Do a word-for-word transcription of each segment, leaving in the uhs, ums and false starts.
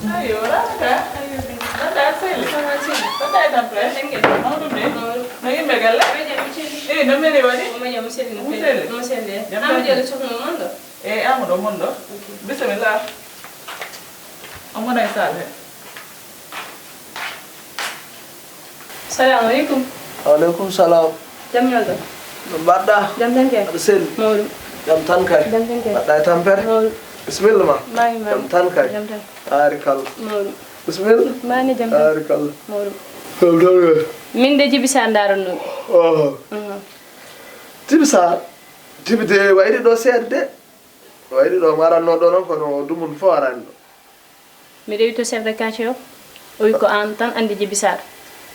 Ayo, Ramata. Ayo, Binta. Mbaɗɗa aɗa selli? Ça va, selli. Mbaɗɗa e tampere? Mawɗum ni? Mawɗum. No yimɓe galle? Mawɗum, selli. Eh, no mbeɗe waɗi? Omo jam, selli no feewi. Selli? Omo selli. Jam tan. Amadou Diallo, sohna mon ɗo? Eh, Amadou mon ɗo. Ok. Bisimilla. On wona e salle he. Salamu aleykum. Waaleykum salam. Jam ñalɗo? No mbaɗɗa? Jam tan kay. Aɗa selli? Mawɗum. Jam tan kay. Jam tan kay. Mbaɗɗa e tampere? Mawɗum. Bisimilla ma. Mami, mami. Jam tan kay. Jam tan. Baarikalla. Mawɗum. Bisimilla. Mani jam tan. Baarikalla. Mawɗum. Jam tan kay. Min de Jibi Sarr ndaranno. Oho. Mhm. Jibi Sarr? Jibi de wayri ɗo seeɗa de. Wayri ɗo maranno ɗo noon kono dumun fof arani ɗo. Mi rewi to chef de quartier o, o wi ko aan tan anndi Jibi Sarr.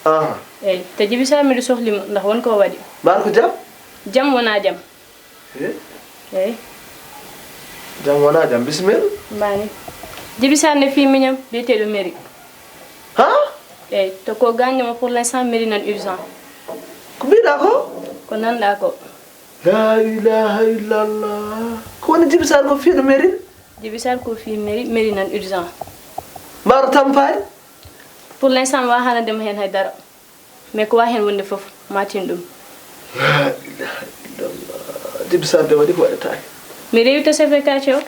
Aha. Eyi, te Jibi Sarr miɗo sohli mo, ndax won ko o waɗi. Mbar ko jam? Jam wonaa jam. Eh? Eyi. Jam wonaa jam, bisimilla. Mbaani. Jibi Sarr ne fii miñam, biyeteeɗo Mary. Ha? Eyi, to ko gaañde mo pour l'instant, Mary nan urgent. Ko mbiɗa ko? Ko nanɗa ko. La ilaha illallah. Ko woni Jibi Sarr ko fii no Mary? Jibi Sarr ko fii Mary, Mary nan urgent. Mbaɗa tampere? Pour l'instant, mi waawaa haalande mo heen hay dara. Mais ko waawi heen wonde fof, ma tin ɗum. La ilaha illallah. Jibi Sarr de waɗi ko waɗataake. Mi rewi to chef de quartier o.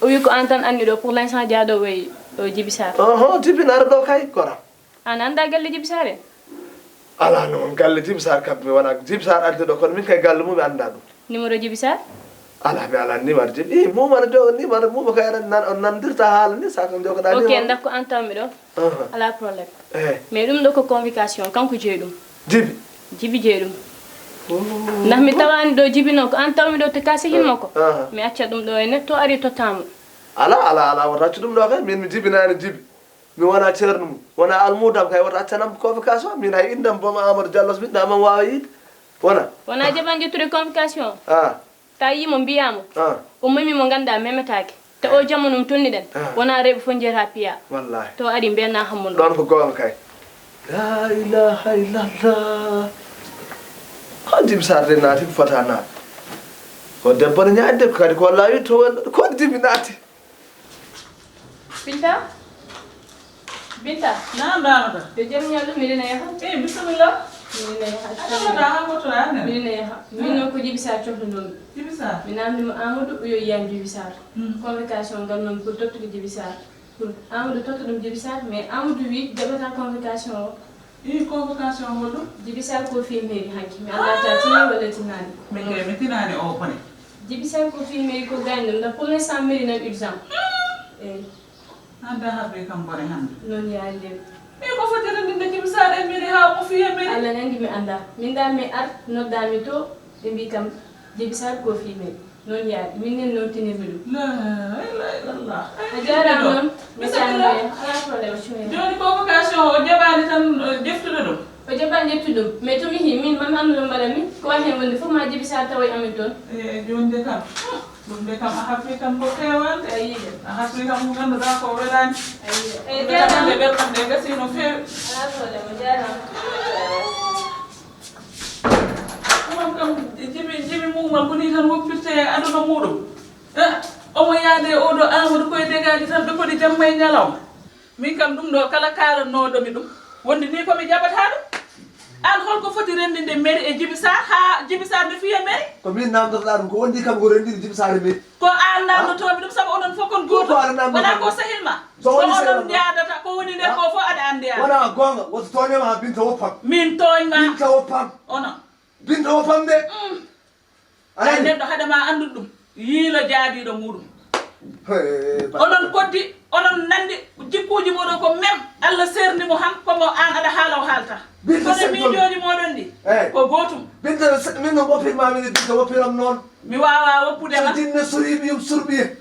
O wi ko aan tan anndi ɗo, pour l'instant, jaaɗo woyi ɗo Jibi Sarr. Oho, Jibi nara ɗo kay, koram. Aan anndaa galle Jibi Sarr en? Alaa noon, galle Jibi Sarr kam, mi wonaa Jibi Sarr arde ɗo, kono min kay galle mum mi anndaa ɗum. Numéro Jibi Sarr? Alaa, mi alaa numéro Jibi. Ih, mum aɗa jooga numéro mum kay, aɗa nan-, on nanndirta haala ni, sa ko joogaɗaa numéro. Ok, ndax ko aan tawmi ɗo? Aha. Alaa problème. Eh. Mais ɗum ɗo ko convocation, kanko jeyi ɗum. Jibi? Jibi jeyi ɗum. Oh. Ndax mi tawaani ɗo Jibi noon, ko aan tawmi ɗo, te ka sehil makko. Aha. Mi acca ɗum ɗo ene, to ari tottaamo. Alaa, alaa, alaa, wota accu ɗum ɗo kay, min mi jibinaani Jibi. Mi wona ceerno mum, wona almuudam kay, woto accanam convocation, min hay inndam boom Amadou Diallo, so mi inna amam waawa yiide, wona. Wona jaɓan ƴettude convocation. Ah. Ta yii mo, mbiyaa mo. Ah. O memi mo nganndaa memetaake. Te o jamma num tolniɗen. Ah. Wona rewɓe fof njeyata piya. Wallahi. To ari mbiyanaa hammuno. Ɗoon ko goonga kay. La ilaha illallah. Ko Jibi Sarr de naati ko fota naat. Ko debbo ne ñaade debbo kadi ko laawi to wonɗo ko Jibi naati. Binta? Binta? Naam, Ramata. Yo jam ñallu, miɗen e yaha. Eh, bisimilla. Miɗen e yaha. A ɗaɓɓata haa foto an. Miɗen e yaha. Min noon ko Jibi Sarr cohlunomi. Jibi Sarr? Mi namndi mo Amadou, o yo yiyam Jibi Sarr. Hmm. Convocation ngarnomi pour tottude Jibi Sarr. Pour Amadou totta ɗum Jibi Sarr, mais Amadou wi jaɓata convocation o. Ii, convocation o ɗum? Jibi Sarr ko fii mairie hanki. Mi anndaa ta tini walla tinaani. Min kay mi tinaani o bone. Jibi Sarr ko fii mairie ko gaañ ɗum. Ndax pour l'instant mairie nan urgent. Eyi. Hannde a habri kam bone hannde. Noon yaali de. Ii, ko foti renndinde Jibi Sarr e mairie haa o fii e mairie? Allah ne anndi mi anndaa. Min da mi ar noddaami to, ɓe mbii kam Jibi Sarr ko fii mairie. Noon yaali, min nen noon tinirmi ɗum. La ilaha illallah. A jaaraama noon. Mi salmini. Alaa problème, cuume. Jooni convocation o jaɓaani tan, eh, ƴeftude ɗum? O jaɓaani ƴeftude ɗum. Mais to mi yii, min, mami anndu no mbaɗa mi. Ko waɗi heen wonde fof, ma Jibi Sarr tawoy amin toon. Eh, jooni de kam. Ɗum de kam, a habri kam ko feewaani. A yii de. A habri kam ko ngannduɗaa ko welaani. A yii de. Eh, ɗum de kam, jaaraama. Nde ɓerɗam nde gasii no feewi. Alaa problème, a jaaraama. Onon kam, Jibi, Jibi muumam ko nii tan woppirte e aduna muuɗum. Eh, omo yaade e oo ɗoo Amadou koye degaaji tan, ɓe koɗi jamma e ñalawma. Min kam ɗum ɗoo kala kaalannooɗo mi ɗum, wonde nii ko mi jaɓataa ɗum. Aan hol ko foti renndinde mairie e Jibi Sarr, haa Jibi Sarr mi fiya mairie? Ko min naamndotoɗaa ɗum, ko wonde kam ko renndinde Jibi Sarr e mairie? Ko aan naamndotoomi ɗum, sabu onon fof kon gootum. Ko aan naamndotoo. Wonaa ko sehil ma? So woni sehil ma. Ko onon njaadata, ko woni nder ko fof aɗa anndi aan. Wonaa goonga, woto tooñe ma, Binta woppam. Min tooñ ma. Binta woppam. Onon. Binta woppam de. Mm. Ay, neɗɗo haɗa ma anndude ɗum, yiilo jaadiiɗo muuɗum. Hey, ba- Onon koddi, onon nanndi jikkuuji mooɗon ko mem. Allah seerni mo han, ko mo aan aɗa haala o haalta. Binta, kono miijooji mooɗon ɗi, eh, ko gootum. Binta, se-, min no woppirma, min Binta woppiram noon. Mi waawaa woppude ma. So jinne surii ɓiyum surɓiye.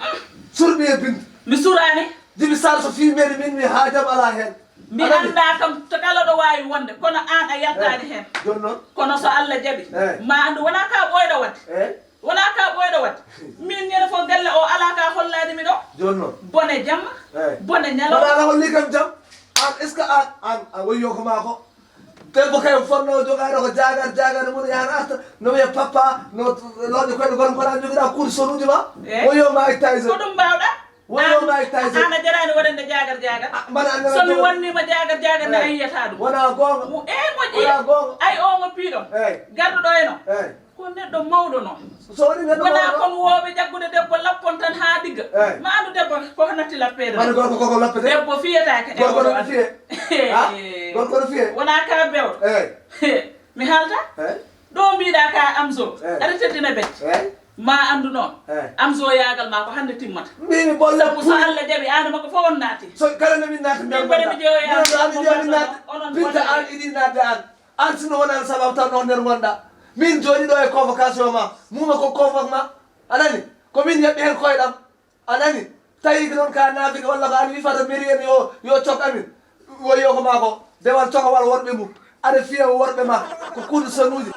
Surɓiye Binta. Mi suraani. Jibi Sarr so fii mairie min mi haajam alaa heen. Mi anndaa kam to kala ɗo waawi. Ay wonde, kono aan a yaltaani heen. Jooni noon. Kono so Allah jaɓi, ma anndu wonaa ka ɓooyɗo waɗde. Wonaa ka ɓooyɗo waɗde. Min ñande fof galle o alaa ka hollaade mi ɗo. Jooni noon. Bone jamma, bone ñalawma. Mbaɗa ala holli kam jam. Aan, est-ce que aan, aan a woyyo ko maa ko? Debbo kay fotnoo jogaade ko jaagar, jaagar mum yahan arta, no wiya papa, no looƴe koyɗe gorom kono aan jogiɗaa kuuɗe sonuuji ma. Woyyo Mike Tyson. Ko ɗum mbaawɗaa? Woyyo Mike Tyson. Aan a jaraani waɗande jaagar, jaagar. Ah, mbaɗa anndaa so mi wonniima jaagar, jaagar ne a yiyata ɗum. Wonaa goonga. Mo-, eh, moƴƴi. Wonaa goonga. Ay, o mo piiɗon. Garɗo ɗo e no. Ko neɗɗo mawɗo noon. So woni neɗɗo mawɗo. Wonaa kon wooɓe jaggude debbo lappon tan haa digga. Ma anndu debbo koko natti lappeede. Mbaɗa gorko koko lappete. Debbo fiyetaake e gorko oɗo no fiye. Ha? Gorko no fiye. Wonaa ka bewɗo. Mi haalta? Ɗo mbiɗa ka Amzo. Aɗa teddina becce. Ma anndu noon. Amzo yaagal ma ko hannde timmata. Mbimi bolle. Sabu so Allah jaɓi aan makko fof on naati. So kala no min naati. Min mbaɗa mi jeewoya. Min naati. Onon pitta aan iɗi naatde aan. Aan sinno wonano sababu tan on nder ngonɗa. Min jooɗi ɗo e convocation ma. Muma ko convoque ma. A nani? Ko min heɓi heen koyɗam. A nani? Tawi ko noon ka naafiki walla ko an wifata mairie en yo, yo cok amin. Woyo ko maa ko dewal cokowal worɓe mum. Aɗa fiya worɓe ma ko kuuɗe sonuuji.